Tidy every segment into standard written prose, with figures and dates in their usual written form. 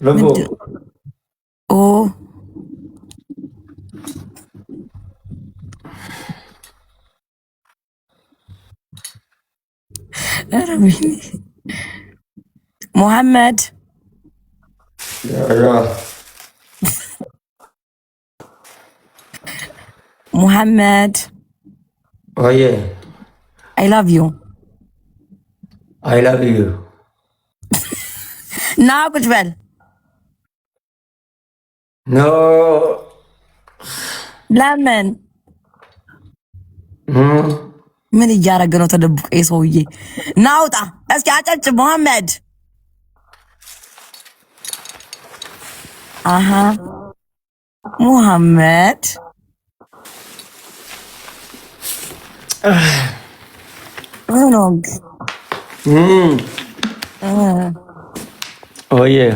Lubbuu. ኦ ኧረ ወይኔ ሙሐመድ። Yeah. ሙሐመድ። Oye, I love you. I love you. ና ቁጭ በል። No. ለምን? Mm. ምን እያደረገ ነው ተደብቆ የሰውዬ? ና ውጣ እስኪ አጨብጭብ ሙሐመድ። አሃ ሙሐመድ። ምን ሆንክ? Mm. Oye.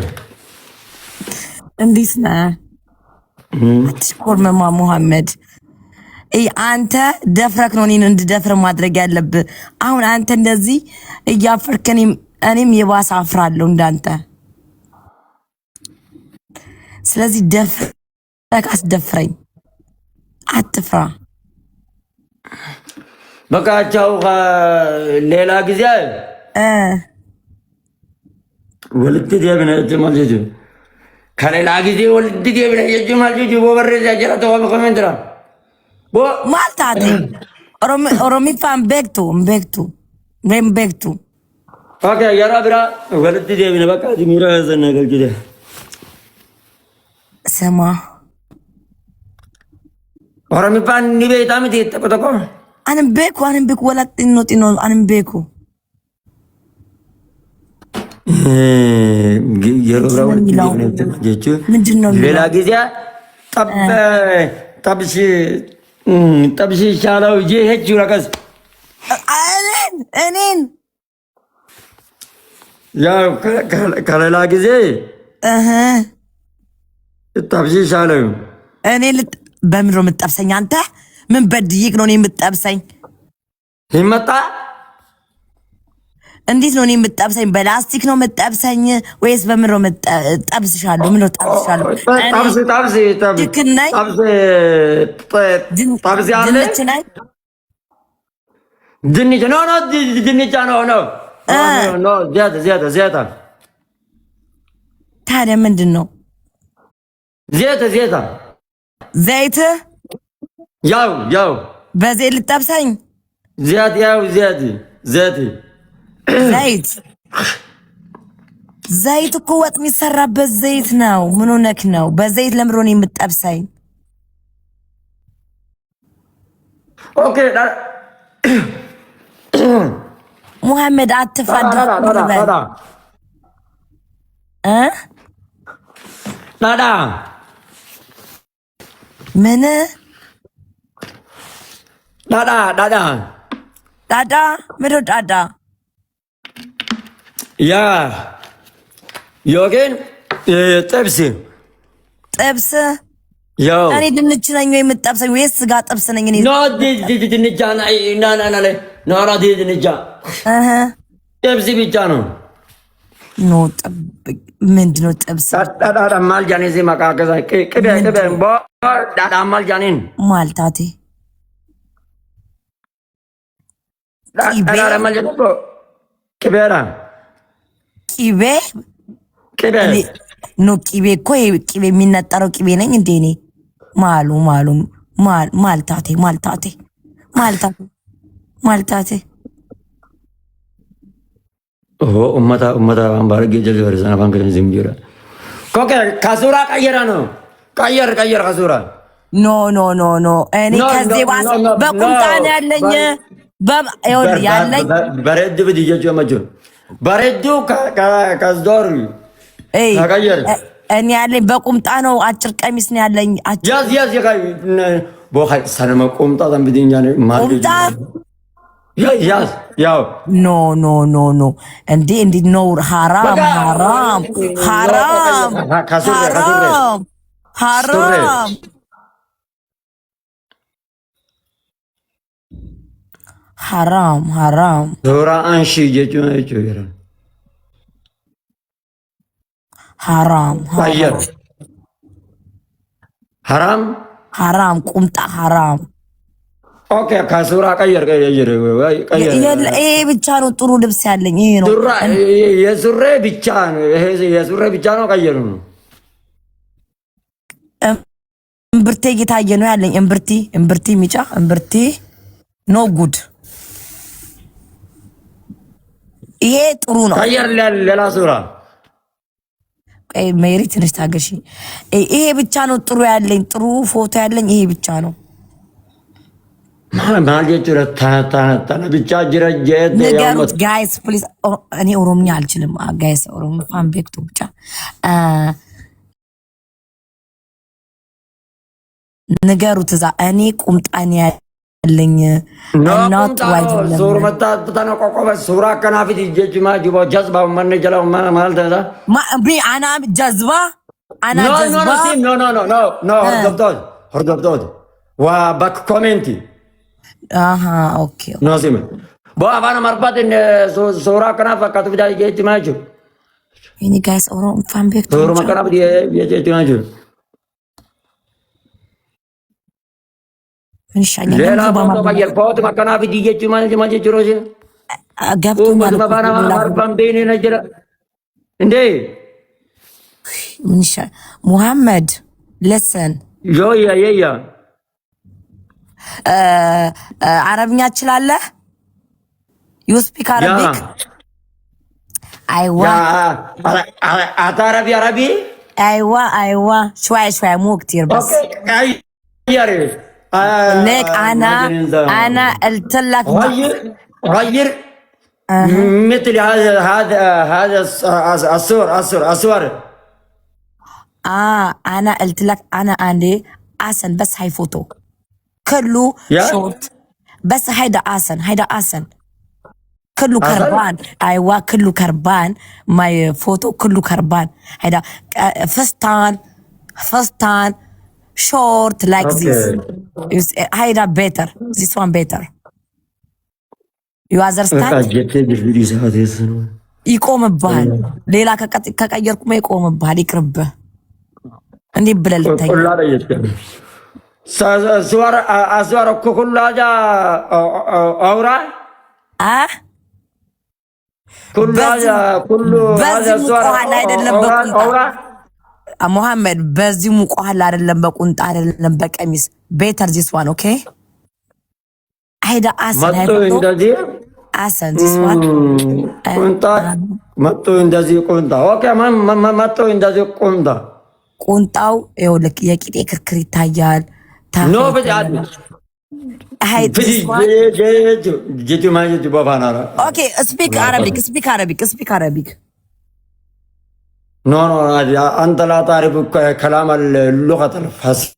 እንዴት ነህ? Mm. አትሽኮርመማ ሙሐመድ። እይ አንተ ደፍረክ ነው እኔን እንድደፍር ማድረግ ያለብህ። አሁን አንተ እንደዚህ እያፈርክ እኔም የባሰ አፍራለሁ እንዳንተ። ስለዚህ ደፍረክ አስደፍረኝ፣ አትፍራ። በቃ ቻው። ሌላ ጊዜ እ ወልት ዲያብነ ጀማል ከሌላ ጊዜ ወልት ዲያብነ ጀማል ጀ ቦበረ ጀራ ተዋም ኮሜንትራ ቦ ማልታቴ ኦሮሚፋን ቤክቱ ቤክቱ ወይም ቤክቱ። ኦኬ የራ ብራ ወልት ዲያብነ በቃ ሚራ ዘነገል ጊዜ። ስማ። ኦሮሚፋን ኒቤታ ምት ተቆተቆ። አንም ቤኩ አንም ቤኩ ወላ ጢኖ ጢኖ አንም ቤኩ። የሮ ብራ ወልት ዲያብነ ጀቹ ምንድን ነው ሌላ የሚለው? ጊዜ ጠብ ጠብሽ ጠብሽ ይሻለው ሄች ረቀስ። እኔን እኔን ያው ከሌላ ጊዜ እህ ጠብሽ ይሻለው። እኔ በምን ነው የምትጠብሰኝ? አንተ ምን በድይቅ ነው እኔ የምትጠብሰኝ? ይመጣ። እንዴት ነው እኔ የምትጠብሰኝ? በላስቲክ ነው የምትጠብሰኝ ወይስ በምን ነው ጠብስሻለሁ? ምን ነው ጠብስሻለሁ? እኔ ጠብስ ጠብስ ጠብስ chicken ነኝ? ጠብስ ጠብስ አለ። ድንች ነኝ? ድንች no no ድንቻ no no no ዚያታ ዚያታ ዚያታ። ታዲያ ምንድን ነው? ዚያታ ዚያታ። ዘይት? ያው ያው። በዘይት ልጠብሰኝ? ዚያት ያው ዚያት ዚያት። ዘይት ዘይት እኮ ወጥ የሚሰራበት ዘይት ነው። ምን ሆነክ ነው? በዘይት ለምሮ ነው የምትጠብሰኝ? Okay. ሙሐመድ አትፍራ። በል እ ዳዳ። ምን? ዳዳ ዳዳ። ዳዳ ምንድን ነው ዳዳ? ያ ዮጌን ጥብስ። ጥብስ? ያው። እኔ ድንች ነኝ ወይ የምትጠብሰኝ ወይስ ስጋ ጥብስ ነኝ እኔ? No ድንቻ ና ና ና ኖ ድንቻ። እህ ጥብስ ብቻ ነው። No ምንድን ነው ጥብስ? ዳዳ ማልጃኔ ዚ መቃከዛ ቅቤ ቅቤ ቦ ዳዳ ማልጃኔን። ማልታቴ ቂቤ? ዳዳ ማልጃኔ ቦ ቅቤራ። ቂቤ? ቅቤ። No ቂቤ እኮ ይሄ ቂቤ የሚነጠረው ቂቤ ነኝ እንዴ እኔ? ማሉ ማሉ ማልታቴ ማልታቴ ማልታቴ ማልታቴ። ኡመታ ኡመታ ባርጌ ጀልበርሰና ባንከ ዝምቢራ ኮኬ ከሱራ ቀየረ ነው ቀየር ቀየር ከሱራ። No no no no እኔ ከዚህ ባስ በቁምጣ ነው ያለኝ። ይኸውልህ ያለኝ በረድ ብድ እየጨመጭ በረዱ ከዝዶር ተቀየር። እኔ ያለኝ በቁምጣ ነው። አጭር ቀሚስ ነው ያለኝ። ያዝ ያዝ ቦ ሰነመ ቁምጣ ዘንብድኛ ቁምጣ። ያዝ ያው። No no no no እንዴ እንዴ no ሐራም ሐራም ሐራም ሐራም ሐራም ሐራም ሐራም። ሱራ አንሺ ጀጩ حرام. ቀየር። حرام. حرام ቁምጣ حرام። Okay፣ ከሱራ ቀየር ቀየር ቀየር። ይሄ ብቻ ነው ጥሩ ልብስ ያለኝ ይሄ ነው። የሱሬ ብቻ ነው። ይሄ የሱሬ ብቻ ነው። ቀየሩ ነው። እምብርቴ እየታየ ነው ያለኝ። እምብርቲ እምብርቲ ሚጫ እምብርቲ no good። ይሄ ጥሩ ነው። ቀየር ሌላ ሱራ። ሜሪ ትንሽ ታገሺ። ይሄ ብቻ ነው ጥሩ ያለኝ፣ ጥሩ ፎቶ ያለኝ ይሄ ብቻ ነው። ብቻ ንገሩት guys please። እኔ ኦሮምኛ አልችልም guys። ኦሮሞ ፋን ቤክቱ ብቻ ንገሩት። እዛ እኔ ቁምጣን ያለኝ እና ጥሩ አይደለም። أنا جزبة أنا جزبة Comment. Okay. Afaan Amaariffaatiin suuraa akkanaaf fakkaatu fidaa jechuudha jechuudha. Ini guys Oromo beektu. Suuruma akkanaaf jechuudha jechuudha. ምን ይሻኛል? ሌላ ፎቶ ቀየር። ፎቶ akkanaaf jechuudha jechuudha. ገብቶኛል። Afaan Amaariffaan beekne jira እንዴ? ምን ይሻል? ሙሐመድ listen. ዮያ የያ። አረብኛ ትችላለህ? You speak Arabic? أيوه. أتعرفي عربي? أيوه أيوه، شوي شوي، مو كتير بس. ليك انا انا قلت لك غير غير مثل هذا الصور الصور الصور. اه، انا قلت لك انا عندي احسن، بس هاي فوتو كله شورت، بس هيدا احسن، هيدا احسن، كله خربان. ايوه، كله خربان، my photo كله خربان. هيدا فستان فستان short like this. هيدا better, this one better, you understand? ይቆምብሃል። ሌላ ከቀየርኩማ ይቆምብሃል። ይቅርብህ። እንዴት ብለህ ልተኛ? أسوار كل هذا أورا. አ كل هذا كل በዚህ ሙቆሃል አይደለም በቁምጣ ሙሐመድ፣ በዚህ ሙቆሃል አይደለም በቁምጣ አይደለም በቀሚስ። Better this one, okay? هيدا أحسن. መጡ እንደዚህ። أحسن this one. ቁምጣ መጡ እንደዚህ ቁምጣ፣ okay፣ መጡ እንደዚህ ቁምጣ። ቁንጣው ይኸውልህ የቂጤ ክርክር ይታያል። No. هاي. Okay, speak Arabic, speak Arabic, speak Arabic. No, no, انت لا تعرف كلام اللغة الفصيحة.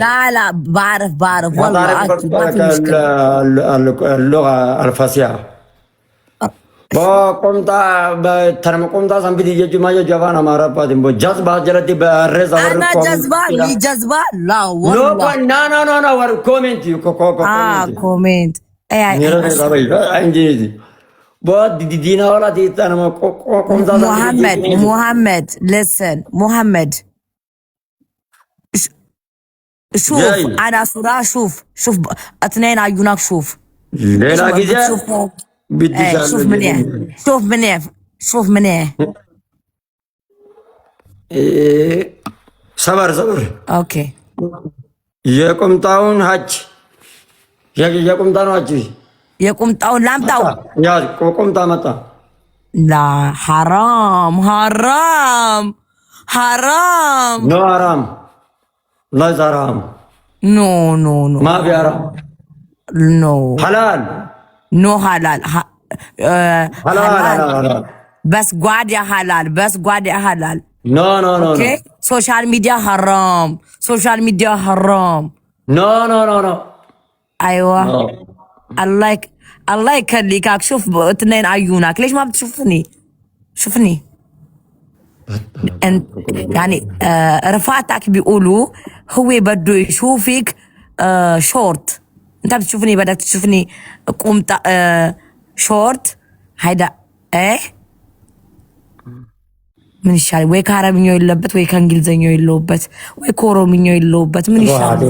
لا لا، بعرف بعرف والله. تعرف اللغة الفصيحة. ቁምጣ ቁምጣ ሰንቢት ጀጁማ ጀፋን አማራባትን ጀዝባ ጀለቲ በሬዛ። أنا جزبة مي جزبة لا والله. No, no, no, no, comment. اه comment. እንጂ ዲና ወላ ሙሐመድ ሙሐመድ listen ሙሐመድ፣ شوف انا صورة، شوف شوف اثنين عيونك، شوف. ሌላ ጊዜ። شوف منيح، شوف منيح، شوف منيح. صبر صبر. Okay. የቁምጣውን ሀች የቁምጣውን ሀች። የቁምጣውን ላምጣው። ቁምጣ መጣ። لا حرام حرام حرام. No حرام، لا حرام. No, no, no. ما في حرام. No. حلال. No حلال. حلال. بس ጓዳ حلال، بس ጓዳ حلال. No, no, no. Okay, social media حرام، social media حرام. No, no, no, no. ايوه. الله الله يخليك، شوف اثنين عيونك، ليش ما بتشوفني؟ شوفني انت يعني رفعتك بيقولوا هو بده يشوفك شورت، انت بتشوفني، بدك تشوفني قمت شورت هيدا ايه. ምን ይሻላል? ወይ ከአረብኛው የለበት፣ ወይ ከእንግሊዝኛው የለውበት፣ ወይ ከኦሮምኛው የለውበት። ምን ይሻላል?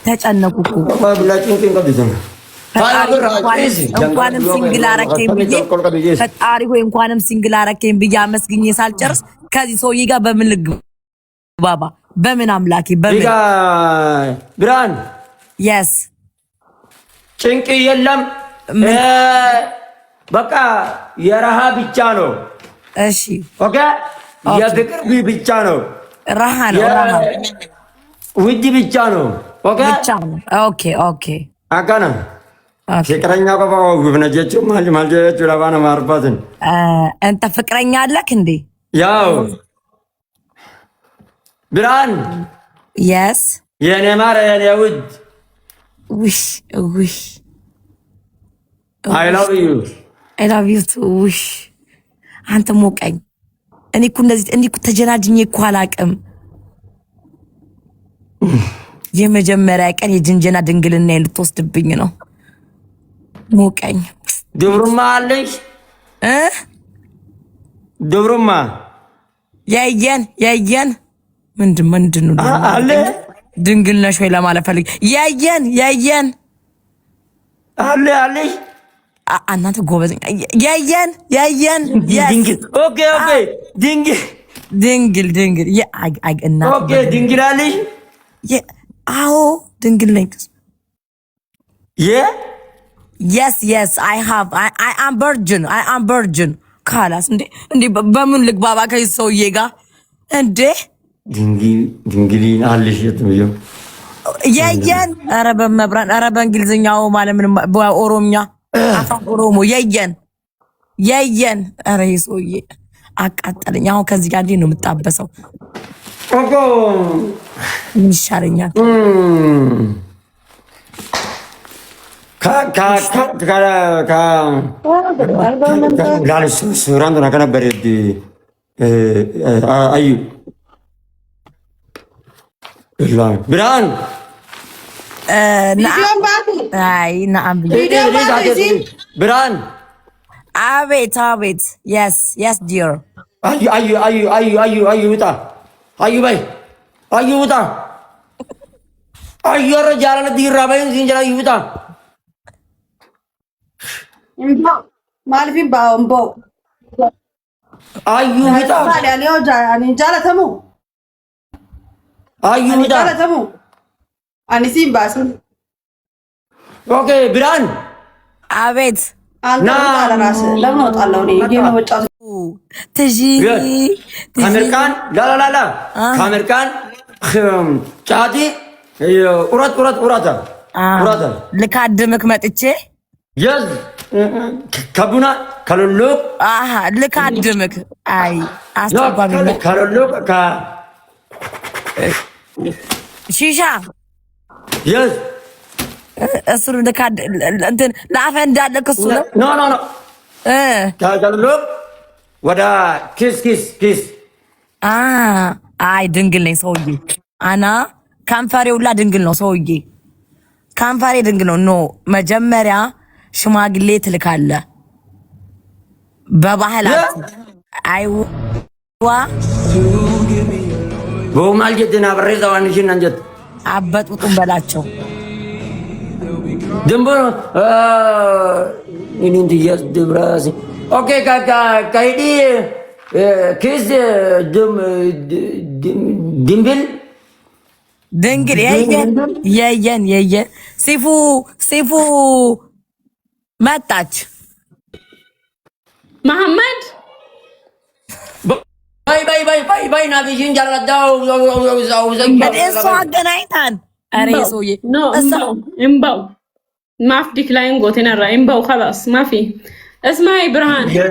ተጨነቁ እኮ። እንኳንም single አረከኝ ብዬ፣ ፈጣሪ ሆይ እንኳንም single አረከኝ ብዬ አመስግኜ ሳልጨርስ ከዚህ ሰውዬ ጋር በምን ልግባባ? በምን አምላኬ በምን ብርሃን። Yes. ጭንቅ የለም፣ በቃ የረሃ ብቻ ነው። እሺ። Okay፣ የፍቅር ብቻ ነው። ረሃ ነው ረሃ። ውድ ብቻ ነው። Okay. ብቻ ነው። Okay. Akkana ፍቅረኛ qofa gufna jechuun maal maal jechuudha afaan Amaariffaatiin? አንተ ፍቅረኛ አለክ እንዴ? ያው ብርሃን። Yes. የኔ ማር፣ የኔ ውድ። ውሽ ውሽ። I love you. I love you too። ውሽ፣ አንተ ሞቀኝ። እኔ እኮ እንደዚህ እኔ እኮ ተጀናጅኜ እኮ አላቅም። የመጀመሪያ ቀን የጅንጀና ድንግልና ልትወስድብኝ ነው። ሞቀኝ። Dubrummaa አለሽ? እ? Dubrummaa. የየን የየን ምንድን ምንድን ነው? አለ። ድንግል ነሽ ወይ ለማለት ፈልግ። የየን የየን። አለ አለሽ? እናንተ ጎበዝ። የየን የየን። ድንግል፣ okay፣ ድንግል። ድንግል ድንግል። እናት። Okay፣ ድንግል አለሽ? አዎ፣ ድንግል ነኝ። የ Yes, I have. I am virgin. I am virgin። خلاص። እንዴ እንዴ፣ በምን ልግባባ ከዚህ ሰውዬ ጋር እንዴ? ድንግል ድንግሊን አለሽ የት ነው? የየን። ኧረ በመብራን፣ ኧረ በእንግሊዝኛው ማለት ምንም፣ በኦሮምኛ፣ አፋን ኦሮሞ የየን የየን። ኧረ ይህ ሰውዬ አቃጠለኝ። አሁን ከዚህ ጋር እንዴት ነው የምጣበሰው? እኮ። ምን ይሻለኛል? Laal, suuraan tun akkana bareeddi ayyu. Birhaan. አይ ነአም ብዬ። ብርሃን። አቤት አቤት። Yes, dear. አዩ አዩ አዩ አዩ አዩ አዩ ውጣ፣ አዩ በይ፣ አዩ ውጣ፣ አዩ ረ ጃላለ ዲራ በይን ሲንጀራ፣ አዩ ውጣ። Maaliif baa'u? አዩ ውጣ። Ani jaalatamu. አዩ Ani ውጣ። jaalatamu. Ani siin baasin. Okay፣ ብርሃን። አቤት። አንተ ውጣ ለራስህ። ለምን እወጣለሁ እኔ? Game መጫወት። ትዢ። ከምርቃን ላላላላ ከምርቃን ጫቲ ኡረት ኡረት ኡራታ ኡራታ። ልካድምክ መጥቼ። Yes፣ ከቡና ከሎሎቅ። አሃ፣ ልካድምክ። አይ አስተርጓሚ። ከሎሎቅ። ሺሻ። Yes. እሱን ልካድ እንትን ለአፈ እንዳለ ክሱ ነው። No. ከሎሎቅ ወደ ኪስ ኪስ ኪስ። አይ ድንግል ነኝ ሰውዬ። አና ከንፈሬ ሁላ ድንግል ነው ሰውዬ። ከንፈሬ ድንግል ነው። No፣ መጀመሪያ ሽማግሌ ትልካለ በባህላችን። አይዋ። በማል ጀትና በሬዛ ዋንሽን አንጀት። አበጡጡን በላቸው። ድንብር እኔን ትያዝ ድብራሲ። Okay፣ ከሂዲ ኪስ ድንብል። ድንግል የየን የየን የየን። ሲፉ ሲፉ መጣች። መሐመድ። ባይ ባይ ባይ ባይ ባይ ናቢሽን ጃላዳው። እሱ አገናኝታን። ኧረ ሰውዬ። No, እምባው ማፍ decline ጎቴነራ እምባው خلاص ማፊ እስማይ ብርሃን። ኧረ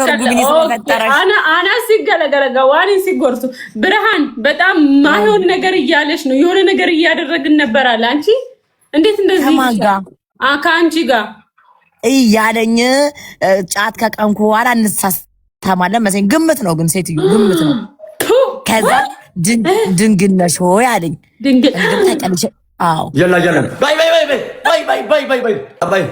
ተርጉሚኝ ስለፈጠረሽ። አና ሲገለገለጋ ዋኒ ሲጎርሱ ብርሃን በጣም ማይሆን ነገር እያለች ነው። የሆነ ነገር እያደረግን ነበር አለ። አንቺ እንዴት እንደዚህ? ከማን ጋር? ከአንቺ ጋር። እያለኝ ጫት ከቀምኩ በኋላ እንሳሳማለን መሰለኝ። ግምት ነው ግን ሴትዮ፣ ግምት ነው። ከዛ ድንግል ነሽ ሆይ አለኝ። ድንግል። ታውቂያለሽ? አዎ። የላ የለም፣ bye bye bye bye bye bye bye bye bye።